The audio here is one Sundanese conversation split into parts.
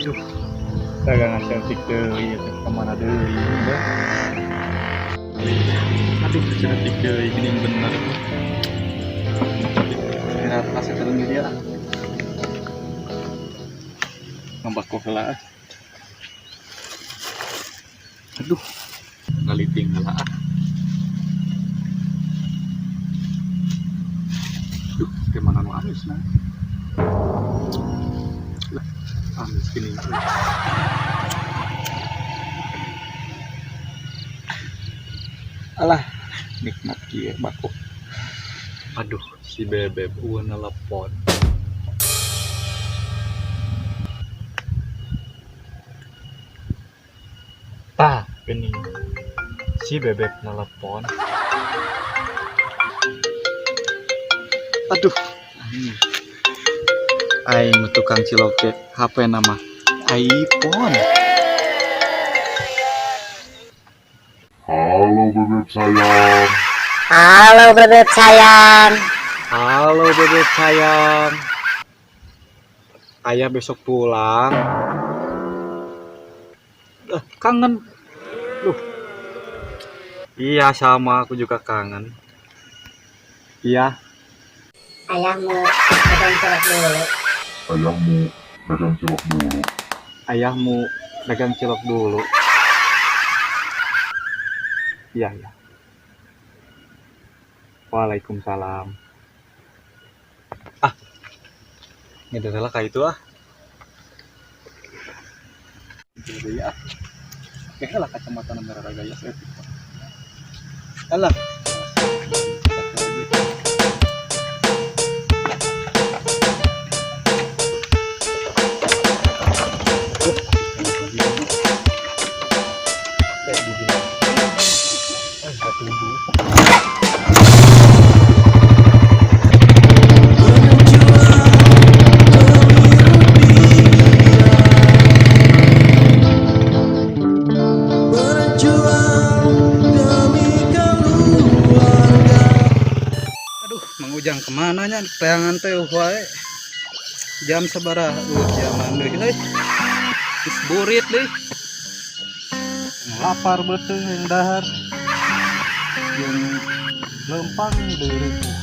Aduh, dagangan cantik deui ieu teh, ka mana deui deh. Aduh, cantik deui geuning bener. Kira pas turun di dia lah. Ngambako heula ah. Aduh, ngaliting heula ah. Duh, ke mana nu amis nah. Lah, amis gini. Alah, nikmat kieu bako. Aduh, si bebeb eueuh nelepon. Tah, geuning. Si bebeb nelepon. Aduh, aing mah tukang cilok ge HP nama iPhone. Halo bebeb sayang. Halo bebeb sayang. Halo bebeb sayang. Ayah besok pulang. Kangen. Duh. Iya sama, aku juga kangen. Iya. Ayahmu dagang cilok dulu. Ayahmu dagang cilok dulu. Ayahmu dagang cilok dulu. Iya, iya. Waalaikumsalam. Ah, ngeder lah kayak itu ah. Itu ya. Oke lah kacamata merah gaya saya. Alah. Aduh, Mang Ujang kemana nya tayangan teh wae. Jam sabaraha? Jaman deui euy. Geus burit deui. Lapar beuteung yang dahar. Jeung lempang deui ripuh.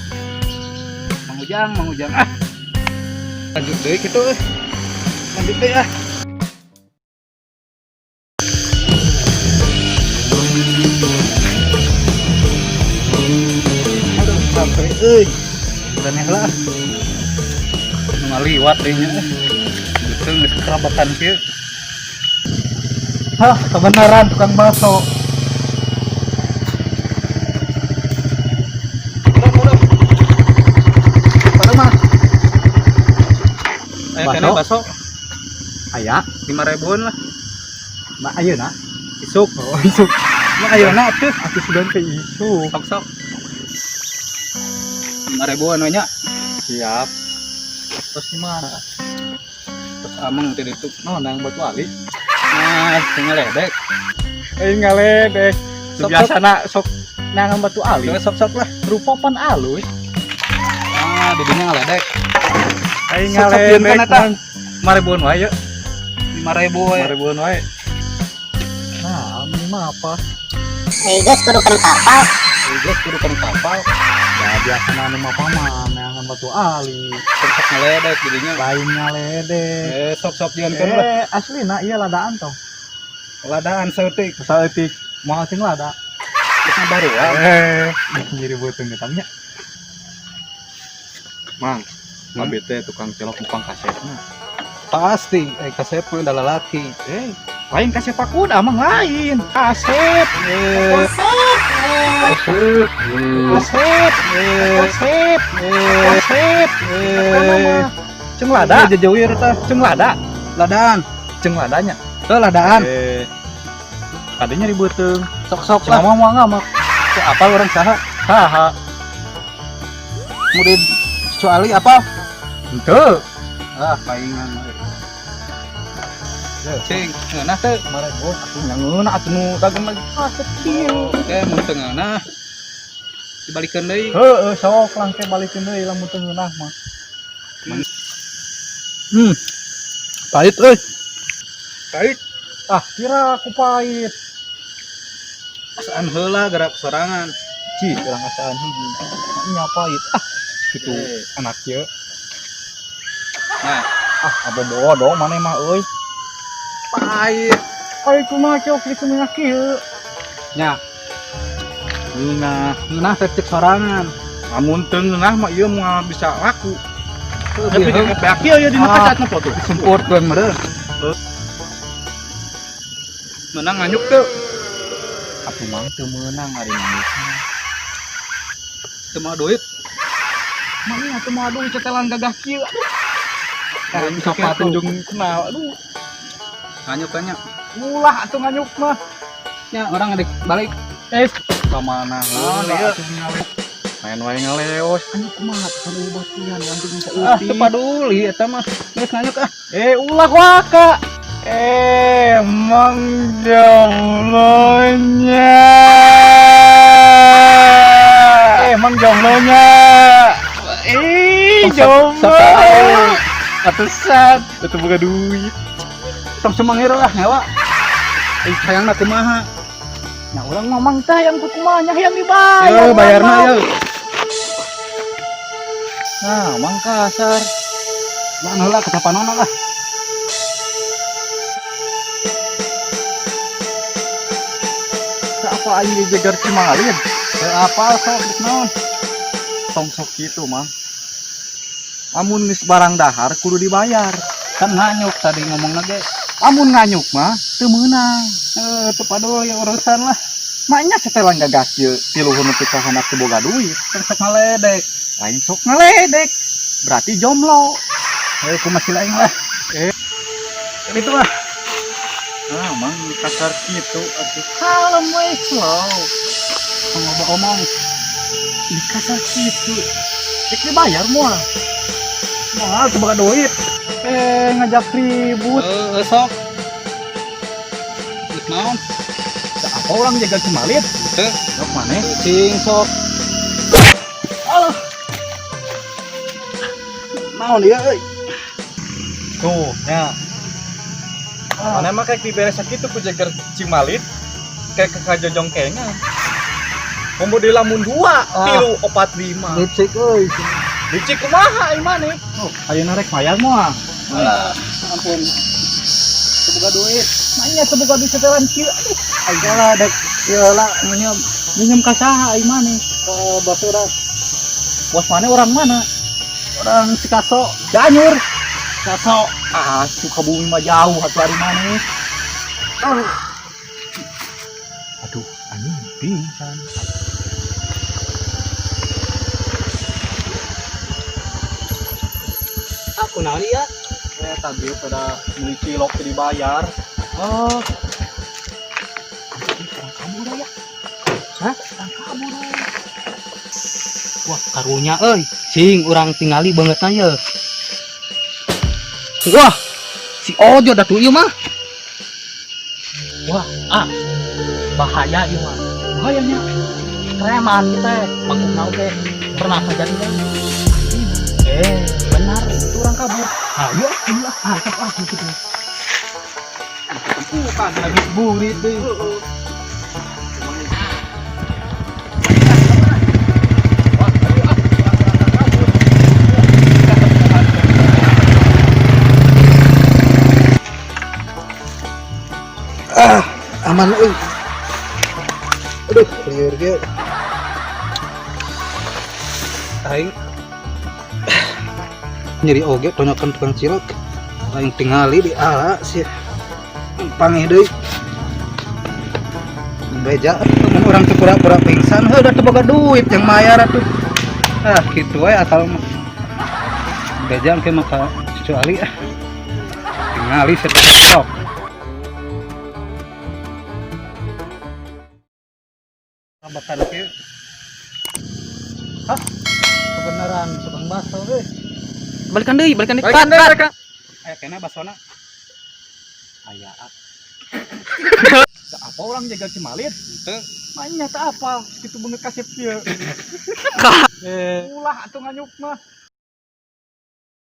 Mang Ujang, Mang Ujang ah. Lanjut deui kitu euy. Lanjut deui ah. Aduh, sampai euy. Udah lah. Nu ngaliwat deui nya. Beuteung geus kerabakan kieu. Hah, kebenaran tukang bakso. Udah, udah. Pada mah. Aya Bakso? keneh bakso Aya, 5 ribuan lah. Ma ayeuna. Isuk. Oh, isuk. Ya ayeuna atuh. Aku sudah ke isuk. Sok sok. 5 ribuan we nya. Siap. Terus gimana? Terus ameng teh ditu. No, nang batu ali. Nah, sing ngaledek. Eh ngaledek. Sok, Biasa nak sok nangan batu ali. Sok sok lah. Rupa pan alus. Ah, didinya ngaledek. Aing Sok, sok, ngaledek. jeung eta. Mang. 5 ribuan wae yeuh. 5 ribu we. 5 ribuan wae. Nah, ini mah apa? Geus kudu kana kapal. Geus kudu kana kapal. Ya biasa nu mah mah nangan batu ali. Sok sok ngaledek didinya. Lain ngaledek. Eh, sok sok jeung kan lah. Eh, asli na iya ladaan toh. Ladaan saeutik. Saeutik moal cing lada. Geus baru ah. Eh, nyeri beuteung eta nya. Mang, Hmm? teh tukang cilok mupang kasepna. Pasti, eh kasep mah udah lalaki. Eh, lain kasep aku dah mang lain. Kasep. Eh, Kasep. Kasep. Kasep. Kasep. eh, Ceng lada, jejeuir tah. ceng lada, Ladaan. ceng ladanya. Tuh ladaan. Eh, kadenya ribeuteung. Sok-sok Ceng lah. mah moal ngamak. Teu apal orang saha. Saha? Murid Cuali apa? Henteu. Ah, paingan. Cing, ngeunah teu? 5 ribu atuh nya ngeunah atuh nu dagang lagi kasep kieu. Oke, mun teu ngeunah dibalikeun deui. Heeh, sok langke balikeun deui lamun teu ngeunah mah. Pahit euy. Pahit. Ah, kira aku pahit. Asaan heula gerak sorangan. Ci, urang asaan hiji. Nya pahit. Ah, gitu anak ye. Nah, ah, apa bodoh maneh mah euy. Pahit. Pahit kumaha cilok kitu minah kieu. Nya. Ngeunah, ngeunah teh cek sorangan. Lamun teu ngeunah mah ieu moal bisa laku. Tapi Tapi beak ieu ya dina Ah. kaca nempo tuh. Sempurkeun meureun. Menang nganyuk teu. Atuh mang teu meunang ari nangis. Teu mawa duit. Mang nya teu mawa duit cetelan gagah kieu. Aduh. Aing Sepatu jeung kenal. Aduh, Nganyuk nya. ulah atuh nganyuk mah. Nya urang adik balik. Eh, ka mana Oh, heula iya. atuh ngaleos. Main wae ngaleos. Anu kumaha kan ubatian ganti bisa Ah, teu paduli eta mah. Geus nganyuk ah. Eh, ulah waka. Emang jomblonya. Emang jomblonya. Eh, jomblo. Atusan, atuh boga duit. Tong sumangir lah ngewa. Eh, hayangna kumaha? Nah, urang ngomong tah yang kumaha nya hayang dibayar. Yo, bayarna yo. Nah, mang kasar. Lah heula kecapanona lah. Apa aing dijegar Cimalin? Teu apal sok geus naon? Tong sok kitu, Mang. Amun geus barang dahar kudu dibayar. Kan nganyuk tadi ngomongna ge. Amun nganyuk mah teu meunang. Eh, teu paduli urusan lah. Maknya setelan gagas ieu tiluhur nepi ka handap teu boga duit. Tong sok ngaledek. Lain sok ngaledek. Berarti jomblo. Eh, kumaha sila aing lah. Eh. Itu lah. Ah, mang kasar kitu atuh. Kalem we slow. Tong loba omong. Di kasar kitu. Rek dibayar moal. Moal teu boga duit. Eh, ngajak ribut. Eh, sok. Geus naon? Da apa orang jaga Cimalin? Teu. Sok maneh. Cing sok. Aduh. Naon ieu euy? Tuh, nya. Mana mah kayak diberes sakitu ku jagar Cimalit kayak ke kajojongkengan. Komo di lamun 2, 3, 4, 5. Licik euy. Licik kumaha ai maneh? Oh, ayeuna rek bayar moal. Ah, ampun. Teu boga duit. Mainnya teu boga duit setelan kieu. Aduh, Aing lah dek ieu lah nginjem minjem ka saha ai maneh? ke bos urang. Bos maneh orang mana? Orang Cikaso. Cianjur. Cikaso. Ah, Sukabumi mah jauh atuh ari maneh. Aduh, anjing pingsan. Aku naon ieu? Eh, tadi pada beli cilok teu dibayar. Oh, Orang kabur ya. Hah? Orang kabur. Wah, karunya euy. Sing urang tingali beungeutna ye. Wah, si Ojo da tuh ieu mah. Wah, ah. Bahaya ieu mah. Bahayanya. Preman kita maksudna teh pernah terjadi kan? Eh, benar Itu orang kabur. Ayo, ah, ah, ah, gitu. Bukan Lagi burit deh. Ah, aman euy. Aduh, lieur ge. Aing nyeri oge tonyokan tukang cilok. Aing tingali di ala sih. Pangih deui. Beja mun urang teu pura-pura pingsan, heuh da teu boga duit yang mayar atuh. Ah, kitu we akal mah. Beja engke mah ka Cucu Ali ah. Tingali setok. Bakan kieu. Hah? Kebenaran tukang bakso euy. Balikan deui, balikan deui. Balikan Cut, deui, cut. balikan. Aya keneh basona. Aya. Da apa orang jaga Cimalit? Henteu. Mainnya tak apa, kitu beungeut kasep kieu. Eh, ulah atuh nganyuk mah.